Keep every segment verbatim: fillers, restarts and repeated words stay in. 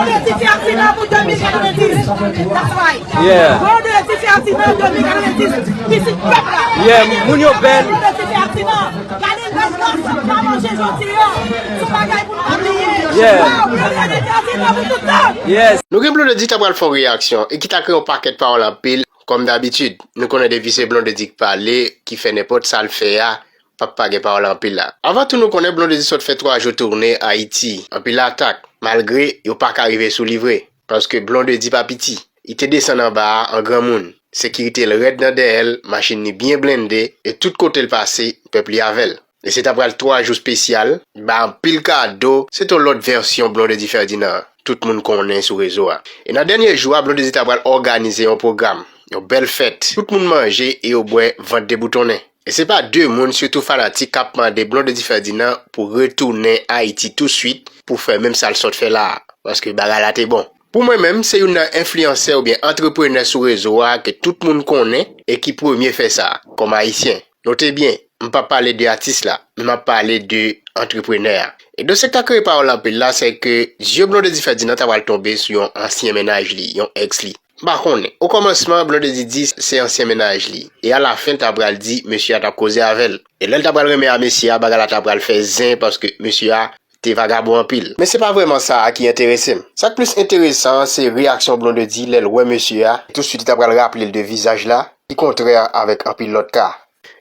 Blondedy Ferdinand pou de mil katrevenndis. That's right. Yeah. Blondedy Ferdinand de mil katrevenndis. Pitit pèp la. Yeah, moun yo bèl. Blondedy Ferdinand. Gade lè nou ansanm pa manje jodi a. Se yon bagay pou nou pa bliye. Yeah. Wow, Blondedy Ferdinand pou tout tan. Yes. Nou gen Blondedy ta pral fè yon reyaksyon e ki ta kreye yon pakèt pawòl anpil, kòm dabitid. Nou konnen depi se Blondedy k pale, ki fè nenpòt sa l fè a, p ap pa gen pawòl anpil la. Avan tou, nou konnen Blondedy sot fè twa jou tounen Ayiti. Anpil atak, malgre yo pa ka rive sou li vre. Paske Blondedy pa piti. Li te desann anba a an granmoun. Sekirite l rèd nan dèyè l, machin li byen blende, e tout kote l pase, pèp li avè l. E se ta pral twa jou espesyal, ba anpil kado, se t yon lòt vèsyon Blondedy Ferdinand, tout moun konnen sou rezo a. E nan dènye jou a, Blondedy ta pral òganize yon pwogram, yon bèl fèt. Tout moun manje e yo bwè vant deboutonnen. E se pa de moun, sitou fanatik, k ap mande Blondedy Ferdinand pou retounen Ayiti touswit pou fè menm sa l sot fè la a, paske bagay la te bon. Pou mwen menm, se youn nan enfliyansè oubyen antreprenè sou rezo a ke tout moun konnen e ki premye fè sa, kòm ayisyen. Note byen, m p ap pale de atis la, men m ap pale de antreprenè a. E dosye k ta kreye pawòl anpil la, se ke zye Blondedy Ferdinand ta pral tonbe sou yon ansyen mennaj li, yon èks li. M pa konnen. Okòmansman, Blondedy di se ansyen mennaj li. E alafen, l ta pral di mesye a t ap koze avè l. E lè l ta pral renmen a mesye a, bagay la ta pral fè zen paske mesye a te vagabon anpil. Men se pa vrèman sa a ki enterese m. Sa k plis enteresan an, se reyaksyon Blondedy lè l wè mesye a, e touswit li ta pral raple l de vizaj la, ki kontrè avèk anpil lòt ka.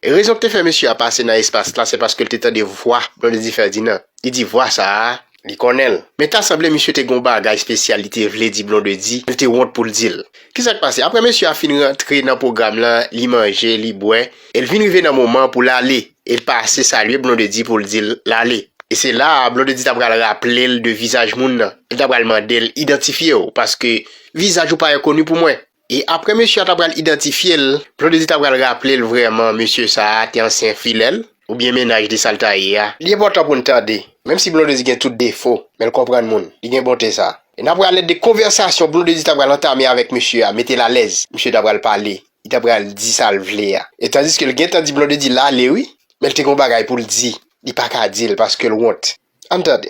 E rezon k te fè mesye a pase nan espas la, se paske l te tande vwa Blondedy Ferdinand. Li di vwa sa a, li konnen l. Men ta sanble misye te gen yon bagay espesyal li te vle di Blondedy, men l te wont pou l di l. Kisa k pase? Apre mesye a fin rantre nan pwogram lan, li manje, li bwè, e l vin rive nan moman pou l ale. E l pase salye Blondedy pou l di l l ale. E se la a, Blondedy ta pral raple l de vizaj moun nan. Li ta pral mande l idantifye w, paske vizaj ou pa enkoni pou mwen. E apre mesye a ta pral idantifye l, Blondedy ta pral raple l vrèman mesye sa a te ansyen filè l, oubyen mennaj li sa l ta ye a. Li enpòtan pou n tande, menm si Blondedy gen tout defo, men l konprann moun, li gen bonte sa. E n ap wè alèd de konvèsasyon Blondedy ta pral antame avèk mesye a, mete l alèz, mesye ta pral pale, li ta pral di sa l vle a. E tandiske l gentan di Blondedy l ale wi, men l te gen yon bagay pou l di, li pa ka di l paske l wont. Ann tande.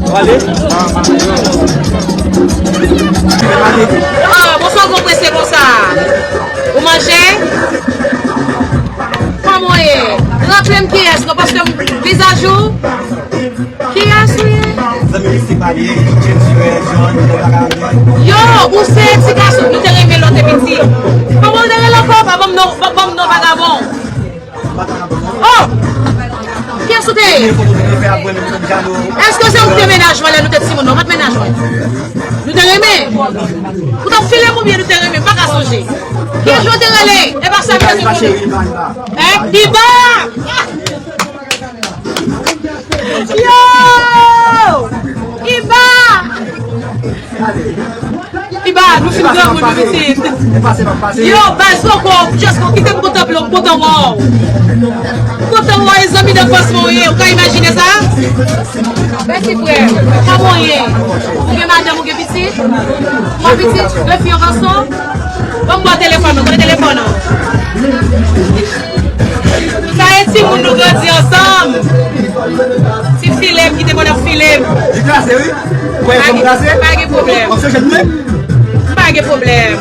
Pale. Ah, bonswa, ou prese konsa. Ou manje? Kòman w ye? Raple m kiyès non, paske m vizaj ou. Kiyès ou ye? Zanmi mistik pa li ye, James Frè, John, Frè Bagay. Yo, ou se ti gason nou te renmen lè w te piti. Kòman w te rele ankò? Pa ban m non, ban, ban m non vagabon. Oh! Kiyès ou te ye? Èske se ou ki te mennaj mwen lè nou te timoun? Non, ou pa t mennaj mwen. Nou te renmen. Ou t ap file m oubyen nou te renmen? M pa ka sonje. Kiyès ou te rele? E pa sa m te di. Hein? Iba! Yo! Iba! Iba, nou fin granmoun, nou pitit. Yo, baz, poko, just kite m kontan vle w, m kontan wè w. M kontan wè w, e zanmi nan fòs mwen w ye, ou ka imajine sa? Mèsi, frè. Kòman w ye? Ou gen madanm, ou gen pitit? Ou gen pitit? De fi, yon gason? Ban m ba w telefòn mwen, kote telefòn ou? Sa e timoun nou grandi ansanm. Ti file m, kite mwen ap file m. Li klase, wi. Ou wè kòm klase? Pa gen pwoblèm. Ou se jèn mwen? Pa gen pwoblèm.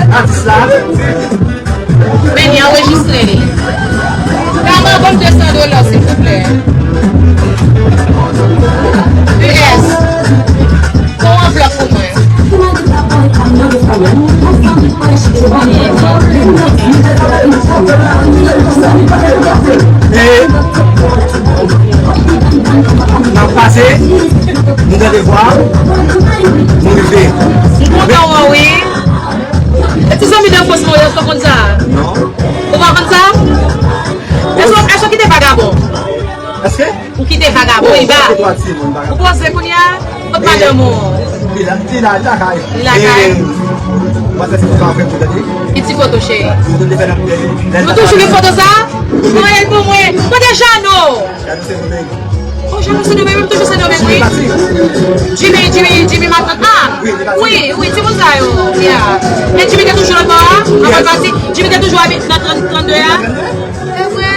Atis la. Men li anrejistre li. Ka ban m de san dola, silvouplè. U S. Fè yon anvlòp pou mwen. E n ap pase, nou tande vwa, nou rive. M kontan wè w, wi. E ti zanmi nan fòs mwen, ou konn sa? Non. Ou pa konn sa? Èske, èske w kite vagabon? Èske? Ou kite vagabon, Iba. Ou poze kounye a? Kot madanm ou? Li la, li la, li lakay. Li lakay? Ki ti foto, cheri? Nou toujou gen foto sa? Voye l pou mwen. Kote Jano? Oh, Jano Sendomeng, m toujou Sendomeng, wi. Jimmy, Jimmy, Jimmy Matan. Ah, wi, wi, timoun sa yo. Yeah. Men Jimmy te toujou lòt bò a? Avan l pati, Jimmy te toujou abite nan trant, trannde a? Se vre?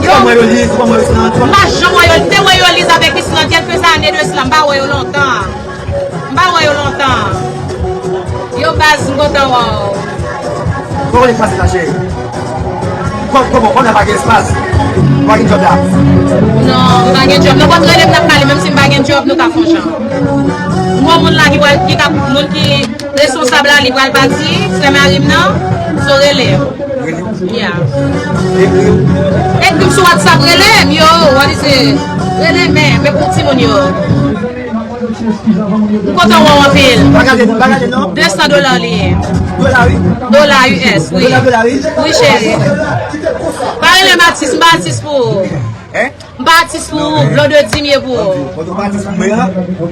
Yo, m pa janm wè yo. M te wè yo Liz avèk Islandyen, fè sa ane de sila, m pa wè yo lontan. Baz, m kontan wè w. Kòman li pase la, cheri? Kò-, kòman, kòman pa gen espas? Pa gen djòb la? Non, m pa gen djòb. Nenpòt rele m n ap pale, menm si m pa gen djòb, nou ka fè yon jan. M wè moun la ki pral, ki ka, moun ki responsab la, li pral pati, frè mari m nan, so rele m. Rele m? Yeah. Ekri m? Ekri m sou WhatsApp, rele m, yo, what is it? Rele m, men, men pou timoun yo. M kontan wè w anpil. Pa gade, pa gade, non. De san dola li ye. Dola, wi. Dola U S, wi. Dola, dola, wi. Wi, cheri. Pa rele m atis, m pa atis pou ou. Hein? M pa atis pou ou, Blondedy m ye pou ou. Mwen tou pa atis pou mwen,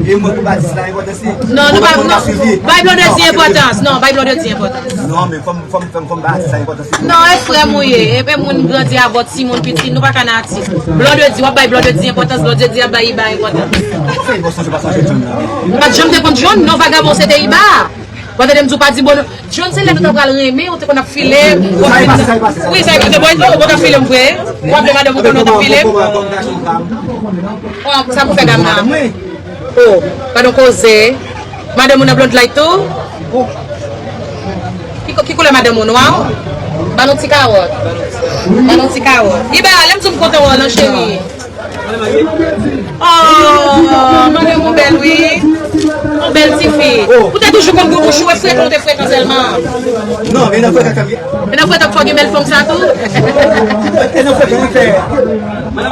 e mwen tou pa atis la enpòtans li. Non, nou pa, non. Bay Blondedy enpòtans. Non, bay Blondedy enpòtans. Non, men fò m, fò m, fò m, fò m ba atis la enpòtans li. Non, e frè m ou ye. E, e moun grandi avè w, timoun piti, nou pa ka nan atis. Blondedy, w ap bay Blondedy enpòtans, Blondedy ap bay Iba enpòtans. Kòman fè Iba sonje pa sonje John nan? M pa t janm te konn John, non, vagabon, se te Iba. W ap tande m di w pa di bon, John, se lè nou ta pral renmen, ou te konn ap file. Sa e pase, sa e pase. Wi, sa e pase. Bon, ou konn ap file m vre. W ap fè madanm ou konnen w t ap file m. Bon, sa pou fè gam nan. Oh, gadon koze. Madanm ou nan blond light tou? Ki, ki koulè madanm ou, nwa? Ban nou ti kawòt. Ban nou ti kawòt. Iba, lè m di w m kontan wè w lan, cheri. Oh, madanm ou bèl, wi. Yon bèl tifi. Ou te toujou konn boubouch ou, e frekan, ou te frekan sèlman. Non, men nan frekan, men nan frekan, fò gen bèl fanm sa tou. E nan frekan, wi, fè. M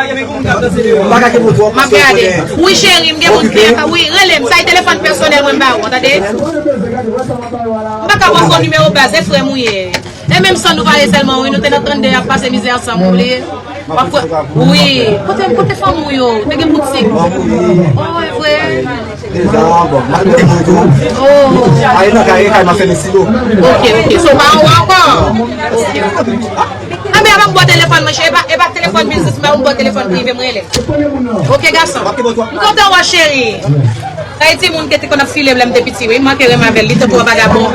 ap gade. Wi, cheri, m gen moun ki ap, wi, rele m. Sa e telefòn pèsonèl mwen m ba ou, tande? M pa ka ba w fo nimewo baz, e frè m ou ye. E menm san nou pa ye sèlman, wi, nou te nan trannde ap pase mizè ansanm, ou bliye? W ap fè, wi. Kote, kote fanmi w yo? Ou te gen boutik? Oh, e vre. Oh. Ok, ok. So, pa anwo ankò? Ok, ok. Anben, avan m ba w telefòn mwen, cheri, e pa, e pa telefòn biznis, m ba w, m ba w telefòn prive m rele. Ok, gason. M kontan wè w, cheri. Sa e timoun ki te konn ap file m lè m te piti, wi. M manke renmen avè l, li tankou yon vagabon.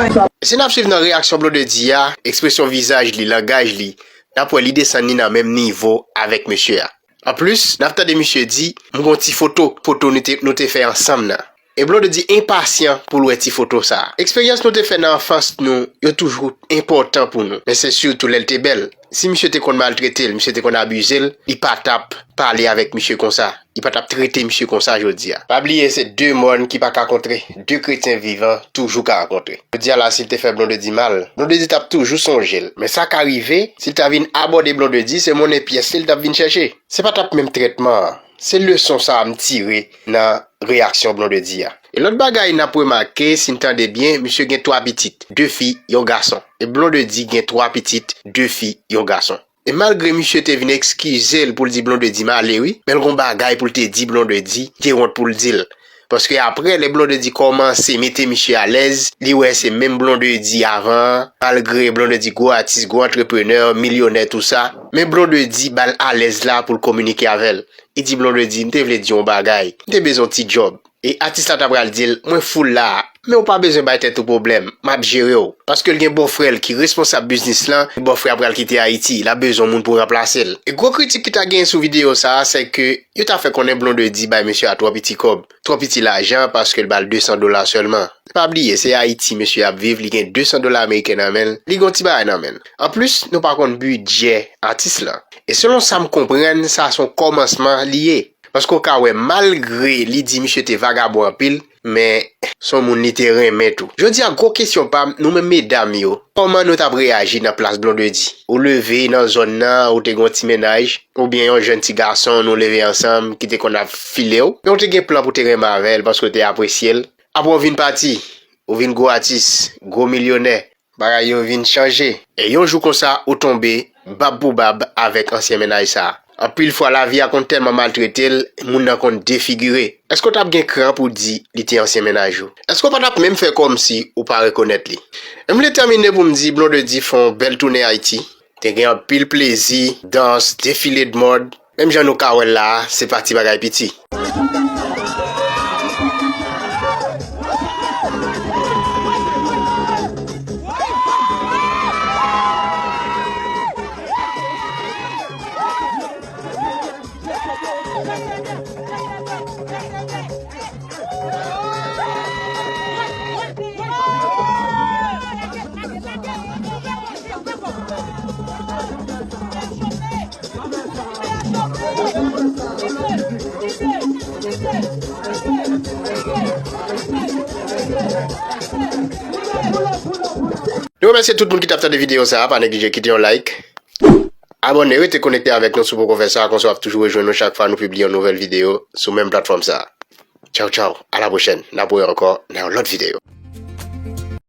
Si n ap swiv nan reyaksyon Blondedy a, ekspresyon vizaj li, langaj li, n ap wè li desann li nan menm nivo avèk mesye a. Anplis, n ap tande misye di, "M gon ti foto, foto nou te, nou te fè ansanm nan." E Blondedy enpasyan pou l wè ti foto sa a. Eksperyans nou te fè nan anfans nou, yo toujou enpòtan pou nou. Men se sitou lè l te bèl. Si misye te konn maltrete l, misye te konn abize l, li pa t ap pale avèk misye konsa. Li pa t ap trete misye konsa jodi a. Pa bliye, se de mòn ki pa ka kontre, de kretyen vivan toujou ka rankontre. Jodi a la, si l te fè Blondedy mal, Blondedy t ap toujou sonje l. Men sa ka rive, si l ta vin abòde Blondedy, se monnen pyès li l t ap vin chèche. Se pa t ap menm trètman an. Se leson sa a m tire nan reyaksyon Blondedy a. E lòt bagay n ap remake, si n tande byen, misye gen twa pitit, de fi, yon gason. E Blondedy gen twa pitit, de fi, yon gason. E malgre misye te vin ekskize l pou l di Blondedy m ale wi, men l gon bagay pou l te di Blondedy, li te wont pou l di l. Paske apre, lè Blondedy kòmanse mete misye alèz, li wè se menm Blondedy avan an, malgre Blondedy gwo atis, gwo antreprenè, milyonè, tou sa, men Blondedy ba l alèz la pou l kominike avè l. Li di Blondedy, "M te vle di w yon bagay, m te bezwen yon ti djòb." E atis la ta pral di l, "Mwen full la a, men ou pa bezwen bay tèt ou pwoblèm, m ap jere w." Paske l gen bòfrè l ki responsab biznis lan, bòfrè a pral kite Ayiti, l ap bezwen moun pou ranplase l. E gwo kritik ki ta genyen sou videyo sa a, se ke yo ta fè konnen Blondedy bay mesye a twò piti kòb, twò piti lajan, paske l ba l de san dola sèlman. Pa bliye, se Ayiti mesye a ap viv, li gen de san dola ameriken nan men l, li gen yon ti bagay nan men l. Anplis, nou pa konn bidjè atis lan. E selon sa m konprann, sa se yon kòmansman li ye. Paske w ka wè, malgre li di misye te vagabon anpil, men se yon moun li te renmen tou. Jodi a, gwo kesyon pa m, nou menm medam yo, kòman nou t ap reyaji nan plas Blondedy? Ou leve nan zòn nan, ou te gen yon ti mennaj, oubyen yon jèn ti gason nou leve ansanm ki te konn ap file w, men ou te gen plan pou te renmen avè l paske w te apresye l. Apre w vin pati, ou vin gwo atis, gwo milyonè. Bagay yo vin chanje. E yon jou konsa, ou tonbe bab pou bab avèk ansyen mennaj sa a. Anpil fwa, lavi a konn tèlman maltrete l, moun nan konn defigire. Èske w t ap gen kran pou di li te ansyen mennaj ou? Èske w pa t ap menm fè kòmsi ou pa rekonèt li? M vle tèmine pou m di Blondedy fè yon bèl tounen Ayiti. Te gen anpil plezi, dans, defile de mòd. Menm jan nou ka wè l la a, se pa ti bagay piti. Nou remèsye tout moun ki t ap tande videyo sa a, pa neglije kite yon like. Abòne, rete konekte avèk nou si w poko fè sa, konsa w ap toujou rejwenn nou chak fwa nou pibliye yon nouvèl videyo sou menm platfòm sa a. Tchaw, tchaw, a la pwochèn, n ap wè ankò nan yon lòt videyo.